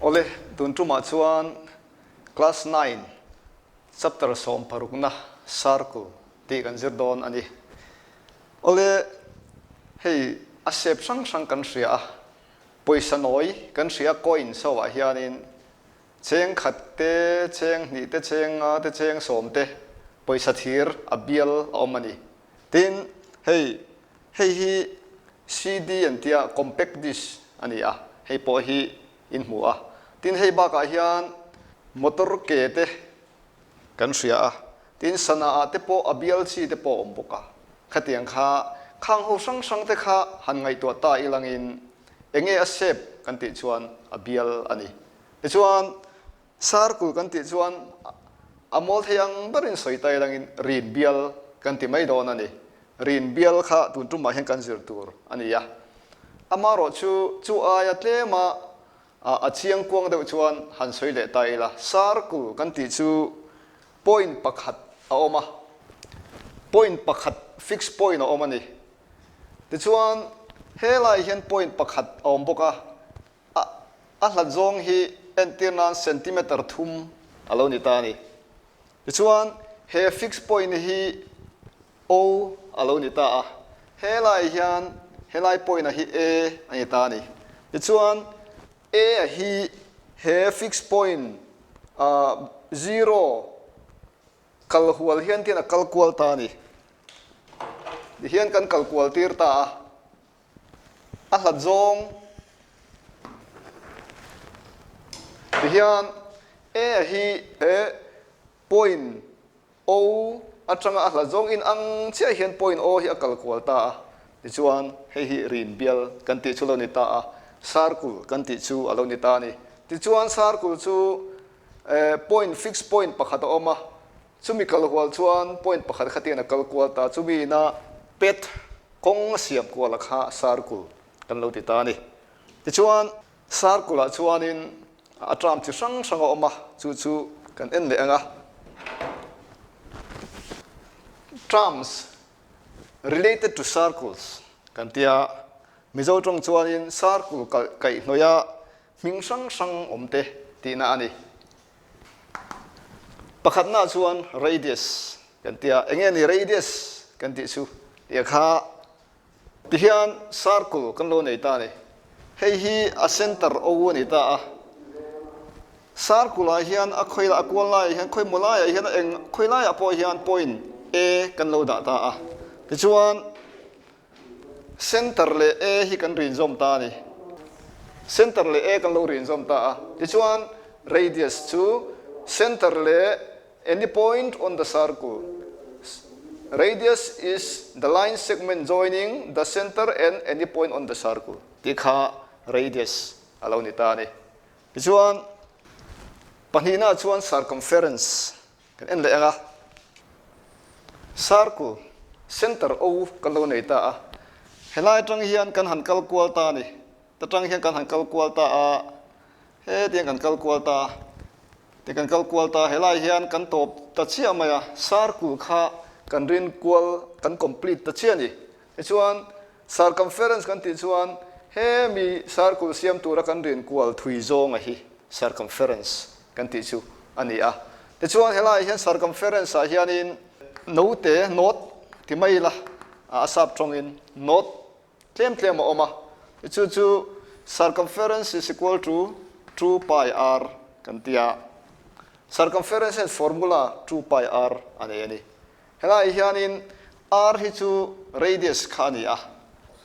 Awle, tun tumah chuan Class 9 Chapter sawmparukna Circle tih kan zir dawn a ni. Awle, hei a shape hrang hrang kan hria a, pawisa nawi kan hria coins ho ah hianin cheng khat te, cheng hnih te, cheng nga te, cheng sawm te pawisa thir a bial a awm a ni. Tin, hei hei hi CD an tia compact disc a ni a, hei pawh hi in hmu a. Tin, hei bakah hian motor ke te kan hria a, tin sana ah te pawh a bial chi te pawh a awm bawk a. Khatiang kha khang ho hrang hrang te kha han ngaihtuah ta ilangin enge a shape kan tih chuan a bial a ni. Tichuan, Circle kan tih chuan a mawl thei ang berin sawi ta ilangin rin bial kan ti mai dawn a ni. Rin bial kha tun tumah hian kan zir tur a ni a. Amaherawh chu chu aia tlema a chiang kuang deuh chuan han sawi leh ta ila. Circle kan tih chu point pakhat a awm a, point pakhat fix point a awm a ni. Tichuan helai hian point pakhat a awm bawk a, A a hlat zawng hi entir nan centimeter thum a lo ni ta a ni. Tichuan, he fixed point hi O a lo ni ta a, helai hian helai point a hi A a ni ta a ni. Tichuan, A a hi he fixed point ah zero kal hual hian tian a kal kual ta a ni. Tihian kan kal kual tir ta a. A hlat zawng tihian A hi he point O atanga a hlat zawng in ang chiah hian point O hi a kal kual ta a, tichuan hei hi rin bial kan tih chu a lo ni ta a, circle kan tih chu a lo ni ta a ni. Tichuan circle chu point fix point pakhat a awm a, Chumi kal hual chuan point pakhat kha tian a kal kual ta, chumi ina pet kawng a siam kual a kha circle kan lo ti ta a ni. Tichuan circle ah chuanin a term chi hrang hrang a awm a, chu chu kan en leh ang a. Terms related to circles kan ti a, Mizo tawng chuanin circle kaihhnawih a hming hrang hrang awm te tihna a ni. Pakhatna chuan radius kan ti a, enge ni radius kan tih chu tih kha tihian circle kan lo nei ta a ni. Hei hi a center O a ni ta a, circle ah hian a khawi a kual laiah hian khawi maw laiah hian a eng khawi laiah pawh hian point A kan lo dah ta a, tichuan Center leh A hi kan rinzawm ta a ni. Center leh A kan lo rinzawm ta a. Tichuan, radius chu center leh any point on the circle. Radius is the line segment joining the center and any point on the circle tih kha radius a lo ni ta a ni. Tichuan, pahnihna chuan circumference Kan en leh ang a, Circle, center O kan lo nei ta a, helai atang hian kan han kal kual ta a ni, ta tang hian kan han kal kual ta a, hetiang kan kal kual ta, ti kan kal kual ta, helai hian kan tawp ta chiah mai a, circle kha kan rin kual, kan complete ta chiah a ni. Tichuan, circumference kan tih chuan hemi circle siam tura kan rin kual thui zawnga hi circumference kan tih chu a ni a. Tichuan helaiah hian circumference ah hianin note, note ti mai ila a sap tawngin note tlem tlem a awm a, chu chu circumference is equal to 2 pi r kan ti a. Circumference hian formula 2 pi r a nei a ni. Helaiah hianin r hi chu radius kha a ni a,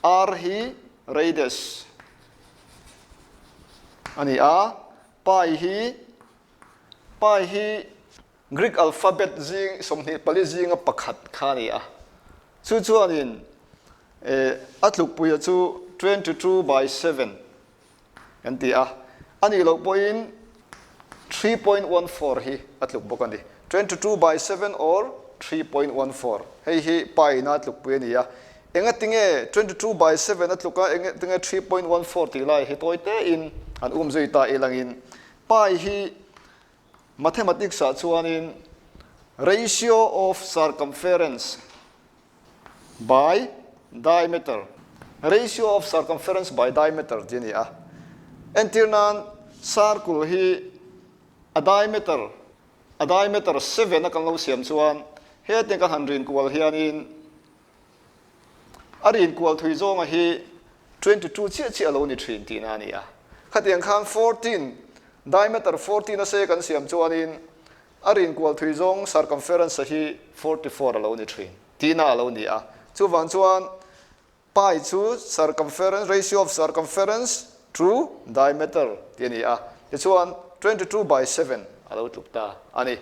r hi radius a ni a. Pi hi Pi hi Greek alphabet zing 24 zinga pakhat kha a ni a. Chu chuanin a tlukpuia chu 22 by 7 kan ti a. A nih loh pawhin 3.14 hi a tluk bawk a ni. 22 by 7 or 3.14 hei hi pi ina a tlukpui a ni a. Engatinge 22 by 7 a tluk a, engatinge 3.14 tih lai hi tawi tein an um zui ta ilangin pi hi mathematics ah chuanin ratio of circumference by diameter, ratio of circumference by diameter tih a ni a. Entir nan Circle hi a diameter, a diameter seven a kan lo siam chuan hetiang kan han rin kual hianin a rin kual thui zawnga hi 22 chiah chiah a lo ni thin tihna a ni a. Khatiang khan 14, diameter 14 a sei kan siam chuanin a rin kual thui zawng circumference a hi 44 a lo ni thin tihna a lo ni a. Chuvang chuan Pi chu circumference, ratio of circumference to diameter tih a ni a, tichuan 22 by 7 a lo tluk ta a ni.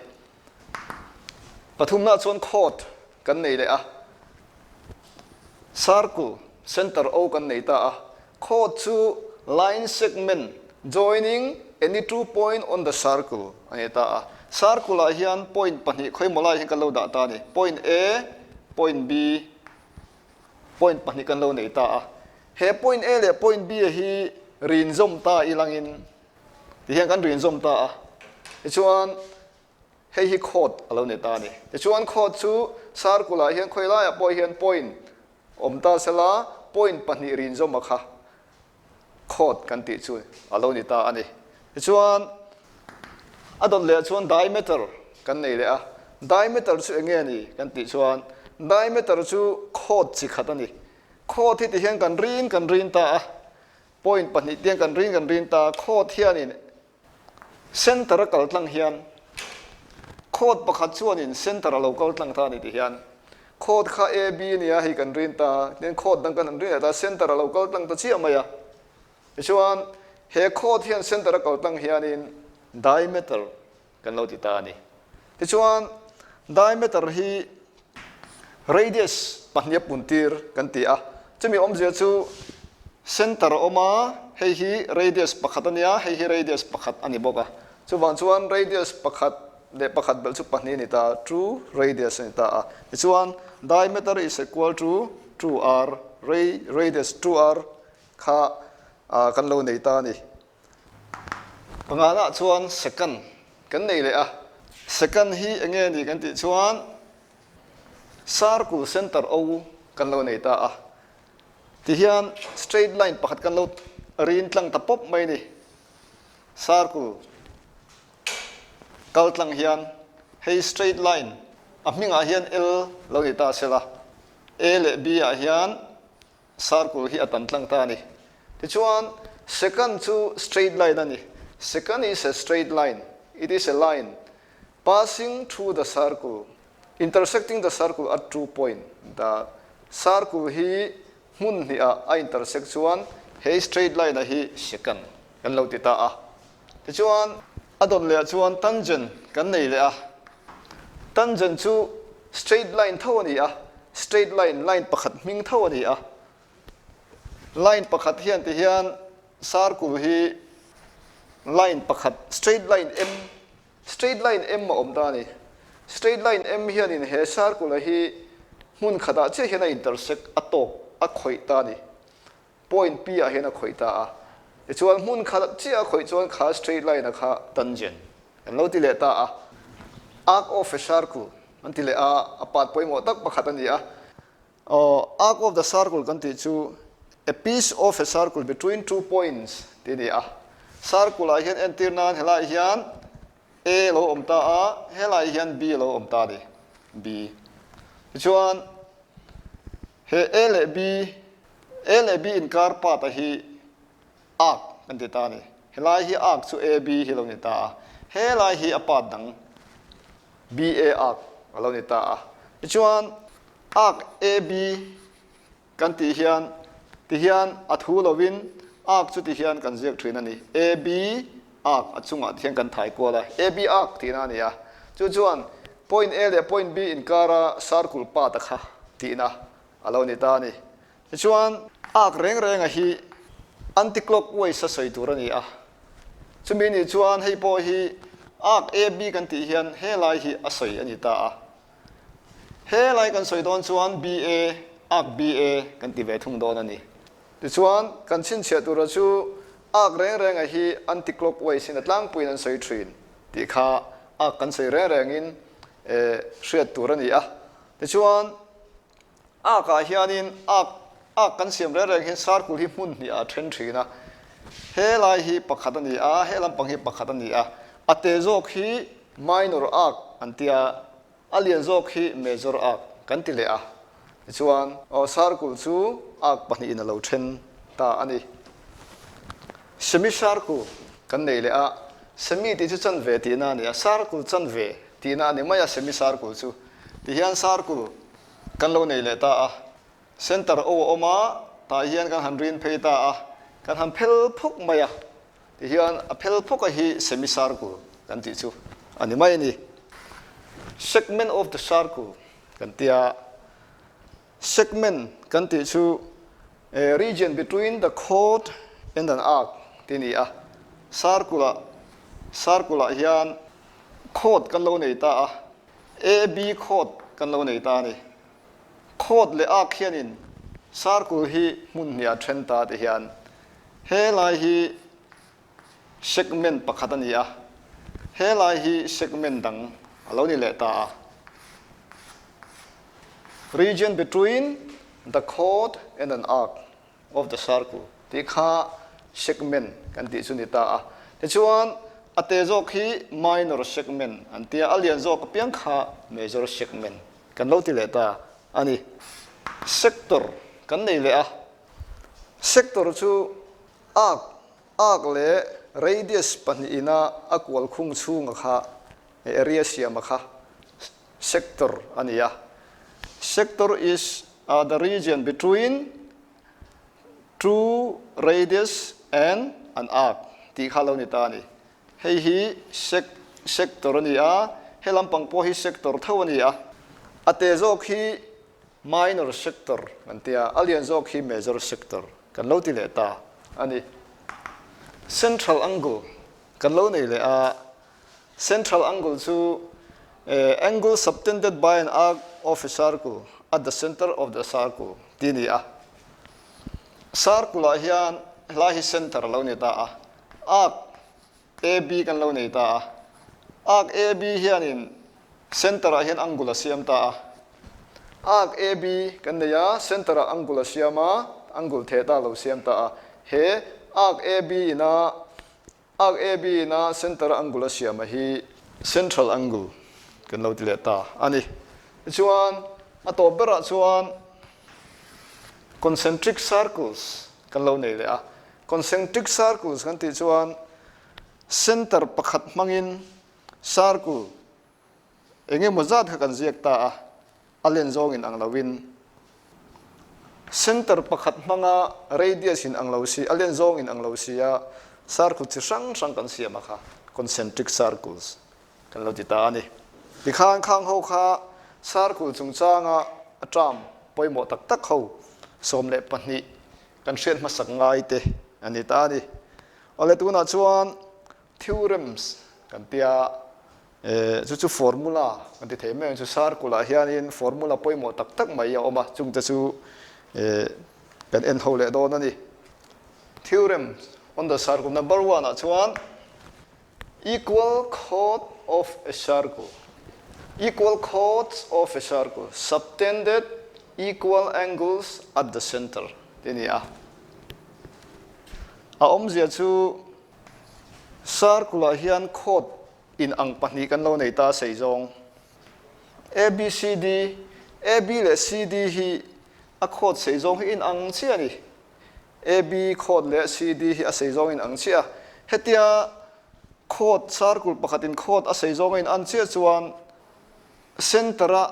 Pathumnaah chuan chord kan nei leh a, circle center O kan nei ta a, chord chu line segment joining any two point on the circle a ni ta a. Circle ah hian point pahnih khawimaw lai hian kan lo dah ta a ni, point A, point B, Point pahnih kan lo nei ta a, he point A leh point B hi rinzawm ta ilangin tihian kan rinzawm ta a, tichuan hei hi chord a lo ni ta a ni. Tichuan chord chu circle ah hian khawi laiah pawh hian point awm ta sela point pahnih rinzawm a kha Chord kan tih chu a lo ni ta a ni. Tichuan, a dawt leh chuan diameter kan nei leh a. Diameter chu eng nge ni kan tih chuan diameter chu chord chi khat a ni. Chord hi tihian kan rin kan rin ta a, point pahnih tiang kan rin kan rin ta a, chord hianin Center a kal tlang hian Court pakhat chuanin center a lo kal tlang ta a ni ti hian Court kha A B nia hei kan rin ta tin Court dang kan han rin leh ta center a lo kal tlang ta chiah mai a. Tichuan he Court hian center a kal tlang hianin diameter kan lo ti ta a ni. Tichuan diameter hi Radius pahnih a puntir kan ti a, chumi awmzia chu center a awm a, hei hi radius pakhat a nia, hei hi radius pakhat a ni bawk a. Chuvang chuan radius pakhat leh pakhat belh chu pahnih a ni ta, two radius a ni ta a. Tichuan diameter is equal to 2r, radius 2r kha kan lo nei ta a ni. Panganah chuan second kan nei leh a, second hi eng nge ni kan tih chuan circle center O kan lo nei ta a, tihian straight line pakhat kan lo rin tlang ta pawp mai ni, circle kal tlang hian hei straight line a hmingah hian L lo ni ta sela, A leh B ah hian Circle hi a tan tlang ta a ni. Tichuan, secant chu straight line a ni. Secant is a straight line. It is a line passing through the circle, intersecting the circle at two point. The circle hi hmun hnihah a intersect chuan he straight line a hi secant kan lo ti ta a. Tichuan, a dawn leh ah chuan tangent kan nei leh a. Tangent chu straight line tho a ni a, straight line, line pakhat hming tho a ni a. Line pakhat hian ti hian circle hi line pakhat, straight line M, straight line M a awm ta a ni. Straight line M hianin he circle-a hi hmun khatah chiah hian a intersect, a tawk, a khawih ta a ni. Point P ah hian a khawih ta a, tichuan hmun khat chiah a khawih chuan kha straight line a kha tangent an lo ti leh ta a, arc of a circle an ti leh a, a part pawimawh tak pakhat a ni a. Aw, arc of the circle kan tih chu a piece of a circle between two points tih a ni a. Circle ah hian entir nan helaiah hian A lo awm ta a, helaiah hian B lo awm ta a ni, B. Tichuan he A leh B A leh B inkar part a hi arc kan ti ta a ni. Helai hi arc chu AB hi lo ni ta a, helai hi a part dang BA arc a lo ni ta a. Tichuan arc AB kan tih hian tihian a thu lovin arc chu tihian kan ziak thin a ni. AB arc a chungah tihian kan thai kual a, AB arc tihna a ni a. Chu chuan point A leh point B inkara circle part a kha tihna a lo ni ta a ni. Tichuan, arc reng renga hi anti-clockwise a sawi tur a ni a. Chumi nih chuan hei pawh hi arc AB kan tih hian he lai hi a sawi a ni ta a. He lai kan sawi dawn chuan BA, arc BA kan ti ve thung dawn a ni. Tichuan, kan chhinchhiah tura chu arc reng renga hi anti-clockwise in a tlangpuiin an sawi thin tih kha arc kan sawi reng rengin hriat tur a ni a. Tichuan, Arc ah hianin arc arc kan siam reng reng hian circle hi hmun hnih ah a then thin a. He lai hi pakhat a ni a, he lampang hi pakhat a ni a. A te zawk hi minor arc an ti a, a lian zawk hi major arc kan ti leh a. Tichuan, aw circle chu arc pahnihin a lo then ta a ni. Semicircle kan nei leh a, semi tih chu chanve tihna a ni a, circle chanve tihna a ni mai a semicircle chu. Tihian circle kan lo nei leh ta a. Center O a awm a, tah hian kan han rin phei ta a, kan han phel phawk mai a, tihian a phel phawk a hi semicircle kan tih chu a ni mai a ni. Segment of the circle kan ti a, segment kan tih chu region between the chord and an arc tih a ni a, circle ah circle ah hian chord kan lo nei ta a, AB chord kan lo nei ta a ni. Khawt leh ak hianin circle hi hmun hniah then ta ti hian he lai hi segment pakhat a ni a, he lai hi segment dang a lo ni leh ta a. Region between the chord and an arc of the circle tih kha segment kan tih chu ni ta a. Tichuan a te zawk hi minor segment an tia, a lian zawk apiang kha major segment kan lo ti leh ta a ni. Sector kan nei leh a, sector chu arc arc leh radius pahnihin a a kual khung chhunga kha area siama kha sector a ni a. Sector is the region between two radius and an arc tih kha lo ni ta a ni. Hei hi sec sector a ni a, he lampang pawh hi sector tho a ni a. A te zawk hi minor sector kan ti a, a lian zawk hi major sector kan lo ti leh ta a ni. Central angle kan lo nei leh a, Central angle chu angle subtended by an arc of a circle at the center of the circle tih a ni a. Circle ah hian helai hi center a lo ni ta a, arc AB kan lo nei ta a. Arc AB hianin center ah hian angle a siam ta a. Arc AB kan nei a, center ah angle a siam a, angle theh ta a lo siam ta a. He arc AB ina Arc AB ina center angle a siam a hi central angle kan lo ti leh ta a ni. Tichuan a tawp berah chuan concentric circles kan lo nei leh a. Concentric circles kan tih chuan center pakhat hmangin circle eng emaw zat kha kan ziak ta a, a len zawng in ang loin center pakhat hmanga radius in ang lo si, a len zawng in ang lo si a, circle chi hrang hrang kan siam a kha concentric circles kan lo ti ta a ni. Tikhan khang ho kha circle chungchanga a term pawimawh tak tak ho 12 kan hriat hmasak ngai te a ni ta a ni. Awle tunah chuan theorems kan tia chu chu formula kan ti thei mai ang chu circle ah hianin formula pawimawh tak tak mai a awm a chungte chu kan en ho leh dawn a ni. Theorem on the circle number one ah chuan equal chord of a circle equal chords of a circle subtended equal angles at the center tih a ni a. A awmzia chu Circle ah hian chord in ang pahnih kan lo nei ta sei zawng. A, B, C, D, A, B leh C, D hi a chord sei zawng hi in ang chiah a ni. A, B chord leh C, D hi a sei zawng in ang chiah a. Hetia chord circle pakhat in chord a sei zawng a in an chiah chuan center a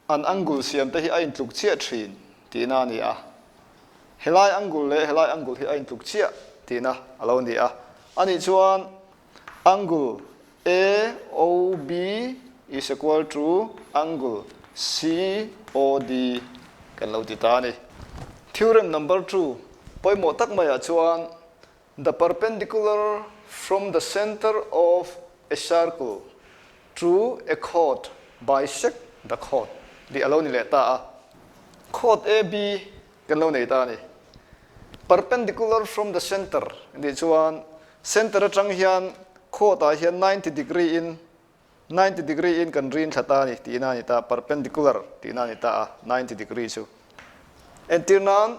An angle siam te hi a intluk chiah thin tihna a ni a. Helai angle leh helai angle hi a intluk chiah tihna a lo ni a. Anih chuan angle AOB is equal to angle COD kan lo ti ta a ni. Theorem number two pawimawh tak maiah chuan the perpendicular from the center of a circle to a chord bisect the chord tih a lo ni leh ta a. Chord AB kan lo nei ta a ni. Perpendicular from the center tih chuan center atang hian chord ah hian 90 degree in 90 degree in kan rin thla ta a ni tihna a ni ta, perpendicular tihna a ni ta a, 90 degree chu. Entir nan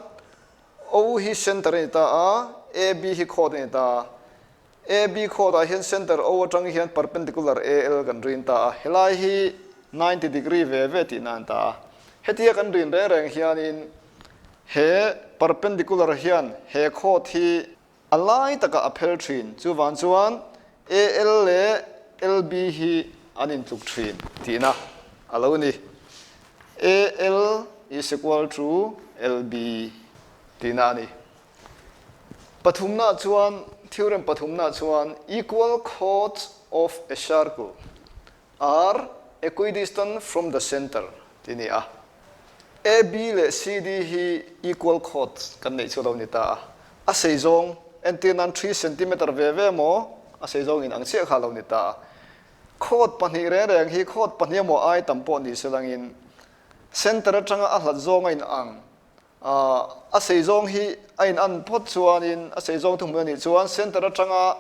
O hi center a ni ta a, AB hi chord a ni ta a. AB chord ah hian center O atang hian perpendicular AL kan rin ta a, helai hi 90 degree ve ve tihna a ni ta a. Hetia kan rin reng reng hianin he perpendicular hian he chord hi A lai takah a phel thin. Chuvang chuan AL leh LB hi an intluk thin tihna a lo ni. AL is equal to LB tihna a ni. Pathumnaah chuan, theorem pathumnaah chuan equal chords of a circle are equidistant from the center tih a ni a. AB leh CD hi equal chords kan neih chu a lo ni ta a. A sei zawng, entir nan 3 centimeter ve ve emaw a sei zawng in ang chiah kha a lo ni ta a. Chord pahnih reng reng hi chord pahnih emaw ai tam pawh ni se langin center atanga a hlat zawng a in ang A sei zawng hi a in an phawt chuanin a sei zawng thuhmun a nih chuan center atanga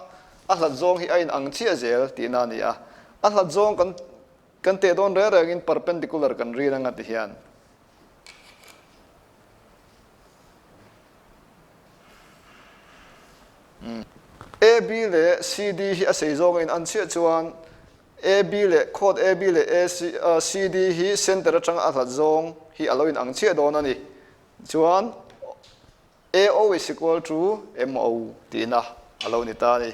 a hlat zawng hi a in ang chiah zel tihna a ni a. A hlat zawng kan kan teh dawn reng rengin perpendicular kan rin anga ti hian. AB leh CD hi a sei zawng a in an chiah chuan AB leh chord AB leh AC CD hi center atanga a hlat zawng hi a lo in ang chiah dawn a ni. Chuan AO is equal to MO tihna a lo ni ta a ni.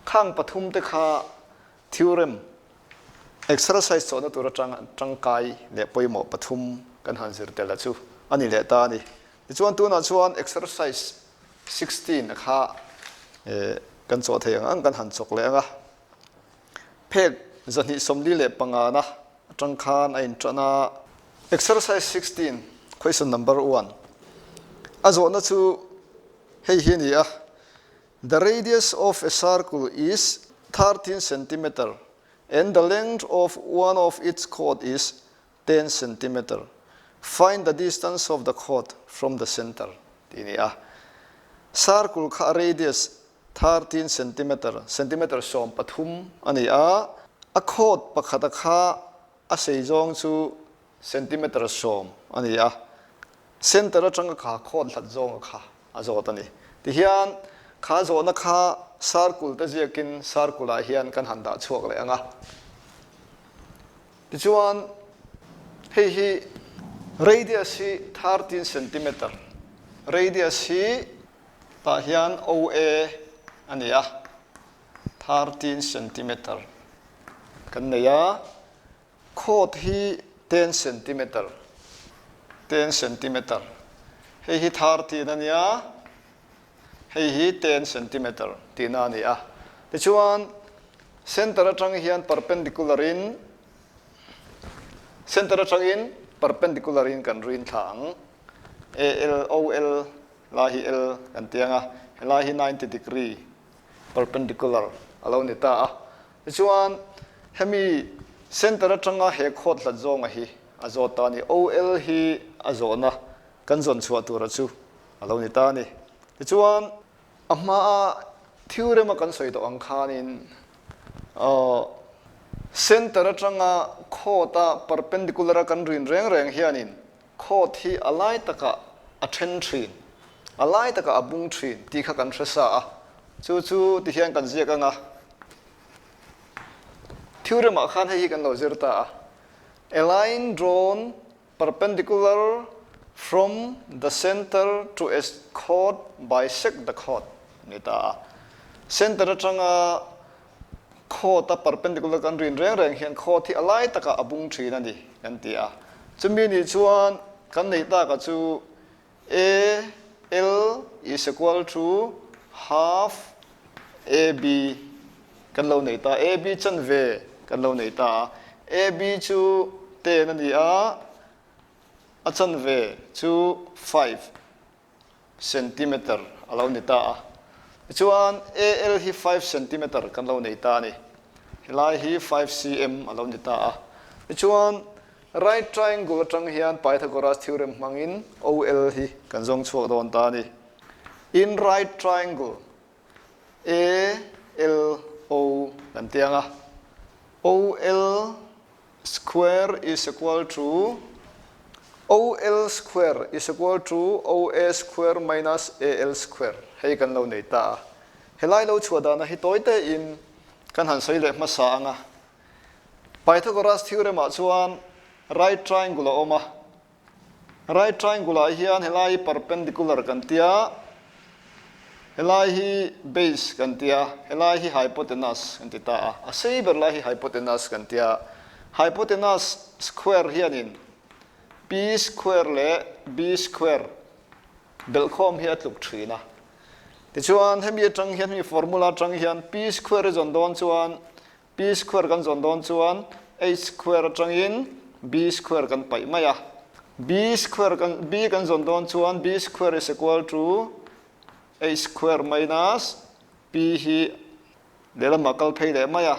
Khang pathum te kha theorem exercise chawhna tur atanga tangkai leh pawimawh pathum kan han zir tel a chu a ni leh ta a ni. Tichuan tunah chuan exercise 16 a kha kan chawh thei ang ang kan han chawk leh ang a. Phek 245na atang khan a intan a. Exercise 16, Question number one. A zawhna chu hei hi a ni a, The radius of a circle is 13 centimeter and the length of one of its chord is 10 centimeter. Find the distance of the chord from the center tih a ni a. Circle kha a radius 13 centimeter, centimeter 13 a ni a, a chord pakhata kha a sei zawng chu centimeter 10 a ni a, center atanga kha chord hlat zawnga kha a zawt a ni. Tihian kha zawhna kha circle te ziakin circle ah hian kan han dah chhuak leh ang a. Tichuan hei hi radius hi 13 centimeter, radius hi Tah hian OA a ni a, 13 centimeter kan nei a, chord hi 10 centimeter, 10 centimeter, hei hi 13 a nia, hei hi 10 centimeter tihna a ni a. Tichuan center atang hian perpendicular in center atangin perpendicular in kan rin thla ang, AL, OL Lai hi L kan ti ang a, helai hi 90 degree perpendicular a lo ni ta a. Tichuan, hemi center atanga he chord hlat zawnga hi a zawt ta a ni. OL hi a zawhna kan zawn chhuah tura chu a lo ni ta a ni. Tichuan, a hmaa theorem a kan sawi tawh ang khanin center atanga chord a perpendicular a kan rin reng reng hianin Khawt hi a lai takah a then thin, a lai takah a bung thin tih kha kan hre sa a, chu chu ti hian kan ziak ang a. Theorem-ah khan hei hi kan lo zir ta a, A line drawn perpendicular from the center to a chord bisect the chord ni ta a. Center atanga Khawt a perpendicular kan rin reng reng hian khawt hi a lai takah a bung thin a ni kan ti a. Chumi nih chuan kan neih taka chu A L is equal to half A B kan lo nei ta. A B chanve kan lo nei ta a. A B chu 10 a ni a, a chanve chu 5. Centimeter a lo ni ta a. Tichuan AL hi 5 centimeter kan lo nei ta a ni. Helai hi 5 cm a lo ni ta a. Tichuan right triangle atang hian Pythagoras theorem hmangin OL hi kan zawng chhuak dawn ta a ni. In right triangle ALO kan ti ang a. OL square is equal to. OL square is equal to OA square minus AL square hei kan lo nei ta a. Helai lo chhuah dana hi tawi tein kan han sawi leh hmasa ang a. Pythagoras theorem ah chuan right triangle a awm a. Right triangle ah hian helai hi perpendicular kan tia, helai hi base kan tia, helai hi hypotenuse kan ti ta a. A sei ber lai hi hypotenuse kan tia. Hypotenuse square hianin P square leh B square belhkhawm hi a tluk thin a. Tichuan hemi atang hian hemi formula atang hian P square i zawn dawn chuan P square kan zawn dawn chuan H square atangin B square kan paih mai a. B square kan B kan zawn dawn chuan B square is equal to H square minus P hi lehlamah kal phei leh mai a.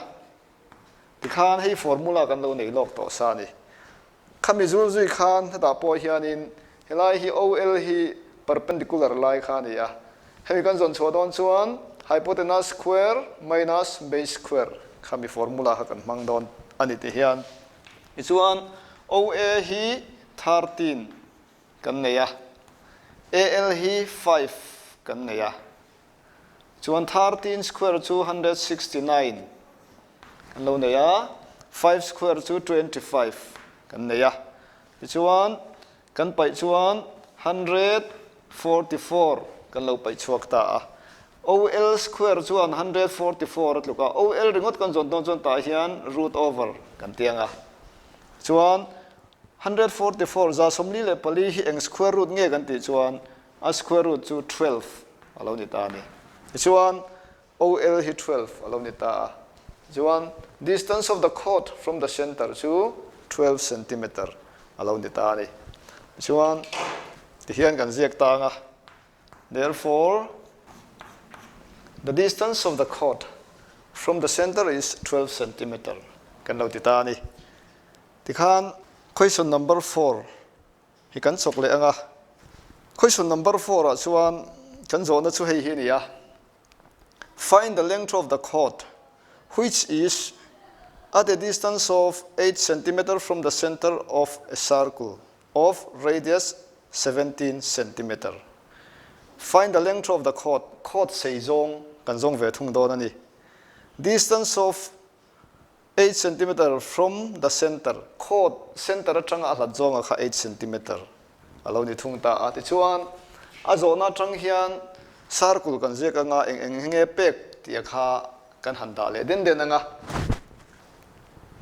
Tikhan hei formula kan lo nei lawk tawh sa a ni. Khami zul zui khan hetah pawh hianin helai hi OL hi perpendicular lai kha a ni a. Hemi kan zawn chhuah dawn chuan hypotenuse square minus base square khami formula kha kan hmang dawn a ni ti hian. Tichuan OA hi 13 kan nei a, AL hi 5 kan nei a. Chuan 13 square chu 169 kan lo nei a, 5 square chu 25 kan nei a. Tichuan kan paih chuan 144 kan lo paih chhuak ta a. OL square chuan 144 a tluk a, OL ringawt kan zawn dawn chuan tah hian root over kan ti ang a. Chuan 144 144 hi eng square root nge kan tih chuan A square root chu 12 a lo ni ta a ni. Tichuan, OL hi 12 a lo ni ta a. Tichuan, distance of the chord from the center chu 12 centimeter a lo ni ta a ni. Tichuan, tihian kan ziak tang a. Therefore, the distance of the chord from the center is 12 centimeter kan lo ti ta a ni. Tikhan, question number 4 hi kan chawk leh ang a. Question number 4 ah chuan kan zawhna chu hei hi a ni a, Find the length of the chord which is at a distance of 8 centimeter from the center of a circle of radius 17 centimeter. Find the length of the chord, chord sei zawng kan zawng ve thung dawn a ni. Distance of 8 centimeter from the center, Khawt center atanga a hlat zawnga kha 8 centimeter a lo ni thung ta a. Tichuan, a zawhna atang hian circle kan ziak anga eng eng nge pek tih a kha kan han dah leh den den anga.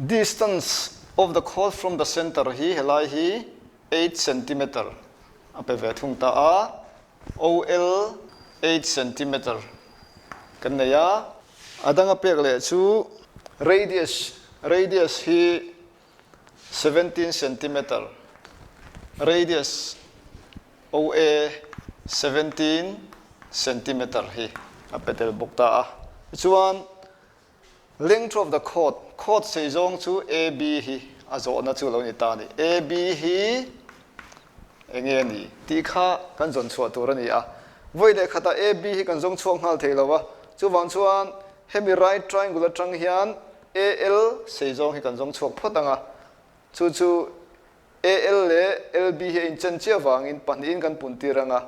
Distance of the chord from the center hi helai hi 8 centimeter a pe ve thung ta a. OL 8 centimeter kan nei a, a danga pek leh chu radius, radius hi 17 centimeter, radius OA 17 centimeter hi a pe tel bawk ta a. Tichuan Length of the chord, chord sei zawng chu AB hi a zawhna chu lo ni ta a ni. AB hi eng nge ni tih kha kan zawn chhuah tur a ni a. Vawi leh khatah AB hi kan zawng chhuak nghal thei lo a, chuvang chuan hemi right triangle atang hian AL sei zawng hi kan zawng chhuak phawt ang a, chu chu AL leh LB hi a inchen chiah vangin pahnihin kan puntir ang a,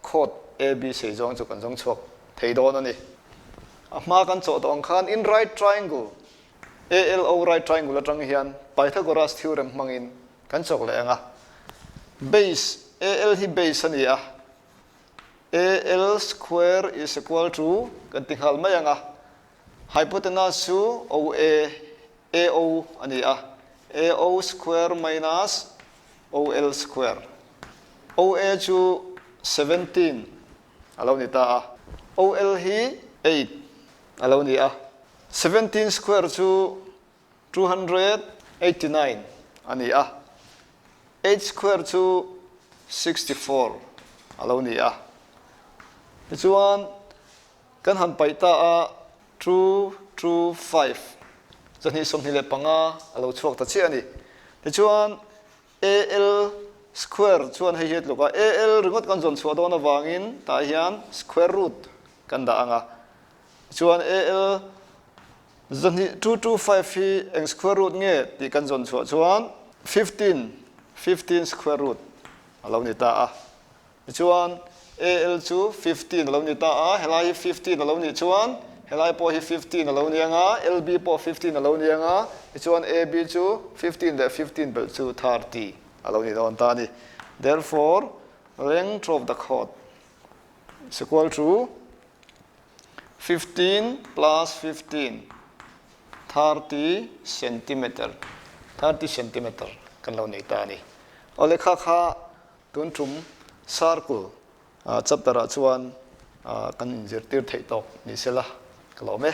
Chord AB sei zawng chu kan zawng chhuak thei dawn a ni. A hma kan chawh tawh ang khan in right triangle, ALO right triangle atang hian Pythagoras theorem hmangin kan chawk leh ang a. Base, AL hi base a ni a, AL square is equal to kan ti nghal mai ang a, hypotenuse chu OA, AO a ni a, AO square minus OL square. OA chu 17 a lo ni ta a, OL hi 8 a lo ni a. 17 square chu 289 a ni a, 8 square chu 64 a lo ni a. Tichuan, kan han paih ta a, 225, 225 a lo chhuak ta chiah a ni. Tichuan, AL square chuan hei hi a tluk a, AL ringawt kan zawn chhuah dawn avangin tah hian square root kan dah ang a. Tichuan AL 225 hi eng square root nge tih kan zawn chhuah chuan 15, 15 square root. a lo ni ta a. Tichuan, AL chu 15 a lo ni ta a, helai hi 15 a lo nih chuan helai pawh hi 15 a lo ni ang a, LB pawh 15 a lo ni ang a, tichuan AB chu 15 leh 15 belh chu 30 a lo ni dawn ta a ni. Therefore, length of the chord is equal to 15 plus 15, 30 centimeter, 30 centimeter kan lo nei ta a ni. Awle kha kha Tun tum circle chapter ah chuan kan inzirtir theih tawk ni sela ka lawm e.